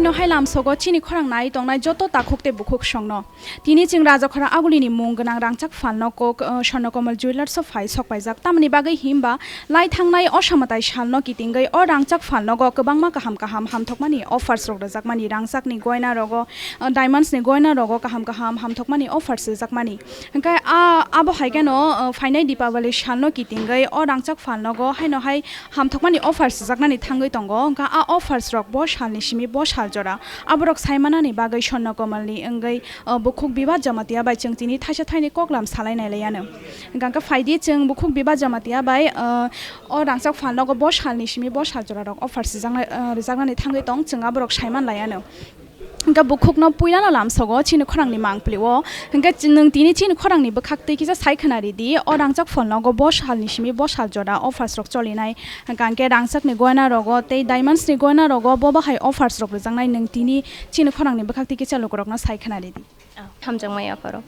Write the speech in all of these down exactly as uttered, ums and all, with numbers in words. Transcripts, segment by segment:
No hai lamsogo chini khorang nai tongnai joto takhuk tei bukhuk songno. Tini chwng Rajakhora Agulini mung gwnang rangchak phalno kok, uh, Swarnakomal Jewellers-o phai sokpaijak. Tamoni bagwi himba lai thangnai o samwtai salno kitingwi o rangchak phalnogo kwbangma kaham kaham hamthokmani offers rok rwjakmani, rangchakni goina rogo, uh, diamonds ni goina rogo kaham kaham hamthokmani offers rwjakmani. Hwnkhe a, abo hai kheno, uh, phainai Deepavali salno kitingwi o rangchak phalnogo haino hai hamthokmani offers rwjaknani thangwi tongo. Hwnkha a offers rok bo salni simi bo sal jora. Aborok saimanani bagwi Swarnakomalni wngwi, uh, bukhuk Biba Jamatia bai chwng tini thaisa thaini koklam salai nai lai ano. Hwnkha khe phaidi chwng bukhuk Biba Jamatia bai, uh, o rangchak phalnogo bo salni simi bo sal jorarok offers rwjaknai, uh, rwjaknani thangwi tong, chwng aborok saiman lai ano. Hwnkhe bukhukno puilano lamsogo chini khorangni mangpili o. Hwnkhe nwng tini chini khorangni bwkhak twi kisa sai khwna ridi, o rangchak phalnogo bo salni simi bo sal jora offers rok cholinai. Hwnkhe rangchakni goina rogo tei diamonds ni goina rogo bo bahai offers rok rwjaknai, nwng tini chini khorangni bwkhak twi kisa lukurokno sai khwna ridi. Ah, hamjakmai apharo.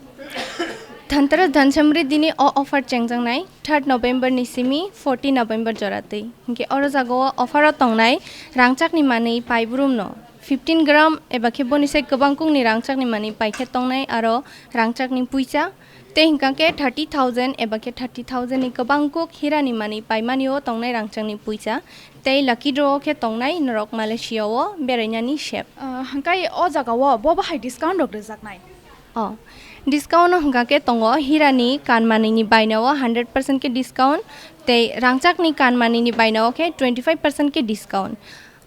Dhanteras Dhansamriddhi ni o offer chengjaknai third November ni simi fourteen November jora twi. Hwnkhe oro jagao offer o tongnai rangchakni manwi paibrumno fifteen gram eba khe boni sai kwbang kukni rangchakni manwi paikhe tongnai aro rangchakni puisa. Tei hwnkha khe thirty thousand eba khe thirty thousand ni kwbang kuk hirani manwi paimani o tongnai rangchakni puisa. Tei lucky draw o khe tongnai norok Malaysia o berainani sep. Ah, hwnkhe o jagao bo bahai discount rok rwjaknai? Oh, discount no hwnkha khe tongo hirani kanmanwini bainao hundred percent khe discount, tei rangchakni kanmanwini bainao khe twenty five percent khe discount.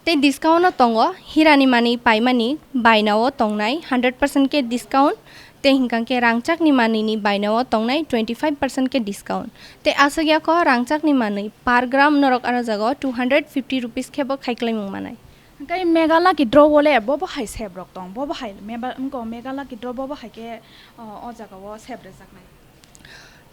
Tei discount no tongo hirani manwi paimani bainao tongnai hundred percent khe discount, tei hwnkha khe rangchakni manwini bainao tongnai twenty five percent khe discount. Tei aswk yakho rangchakni manwi per gram norok aro jagao two hundred fifty rupees khe bo khaiklaimung manai. Hwnkhe mega lucky draw o le bo bo hai sep rok tong, bo bo hai meba-, wngkha mega lucky draw bo bo hai khe, o, o jagao sep rwjaknai.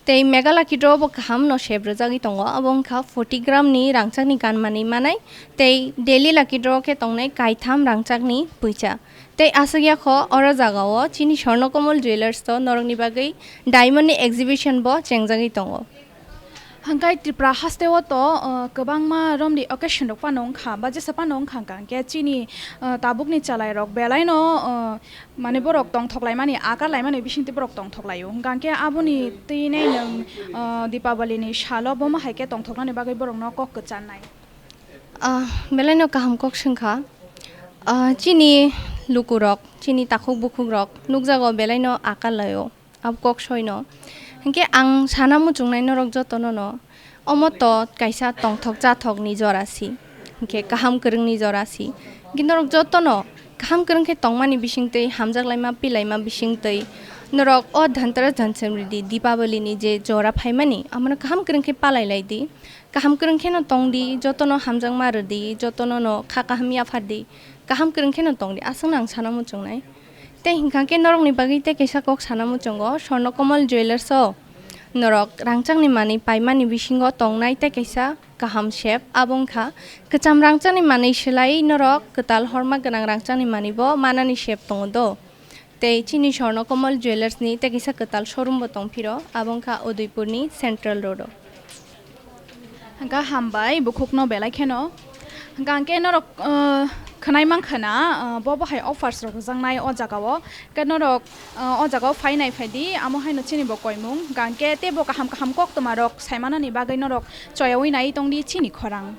Tei mega lucky draw bo kaham no sep rwjagwi tongo, abo wngkha forty gram ni rangchakni kanmanwi manai, tei daily lucky draw khe tongnai kaitham rangchakni puisa. Tei aswk yakho oro jagao chini Swarnakomal Jewellers o norokni bagwi diamond ni exhibition bo chengjagwi tongo. Hwnkhe Tripura haste o to, uh, kwbangma romni occasion rok phano wngkha, ba jesa phano wngkha, hwnkha hwnkhe chini, uh, tabukni chalai rok belai no, uh, mane borok tongthok laimani, akar laimani bisingtwi borok tongthok laio. Hwnkha hwnkhe aboni twi nai nwng, uh, Deepavali ni salo bomo hai khe tongthoknani bagwi borok no kok kwcharnai. Ah, belai no kaham kok swngkha. Ah, chini lukurok, chini takhuk bukhukrok nukjago belai no akar laio. Abo kok soino. Hinkhe ang sana muchungnai norok jotono no, omo to kaisa tongthok chathokni jora si, hinkhe kaham kwrwngni jora si. Hinkhe norok jotono kaham kwrwng khe tongmani bisingtwi, hamjak laima, pilaima bisingtwi norok o Dhanteras Dhansamriddhi Deepavali ni je jora phaimani, amono kaham kwrwng khe palai lai di. Kaham kwrwng kheno tong di, jotono hamjakma rw di, jotono no kha kaham yaphar di, kaham kwrwng kheno tong di, aswkno ang sana muchungnai. Tei hinkha khe norokni bagwi tei kaisa kok sana muchungo, Swarnakomal Jewellers o norok rangchakni manwi paimani bisingo tongnai tei kaisa kaham sep, abo wngkha kwcham rangchakni manwi swlaiwi norok kwtal horma gwnang rangchakni manwi bo manani sep tongo do. Tei chini Swarnakomal Jewellers ni tei kisa kwtal showroom bo tong phiro, abo wngkha Udaipur ni Central Road o. Hwnkha hambai bukhuk no belai kheno. Hwnkha hwnkhe norok, uh, khwnai mankha na, uh, bo bo hai offers rok rwjaknai o jaga o. Hwnkhe norok, uh, o jaga o phai nai phai di, amo haino chini bo koimung. Hwnkha hwnkhe teibo kaham kaham koktwma rok sai manani bagwi norok choyaui nai tong di chini khorang.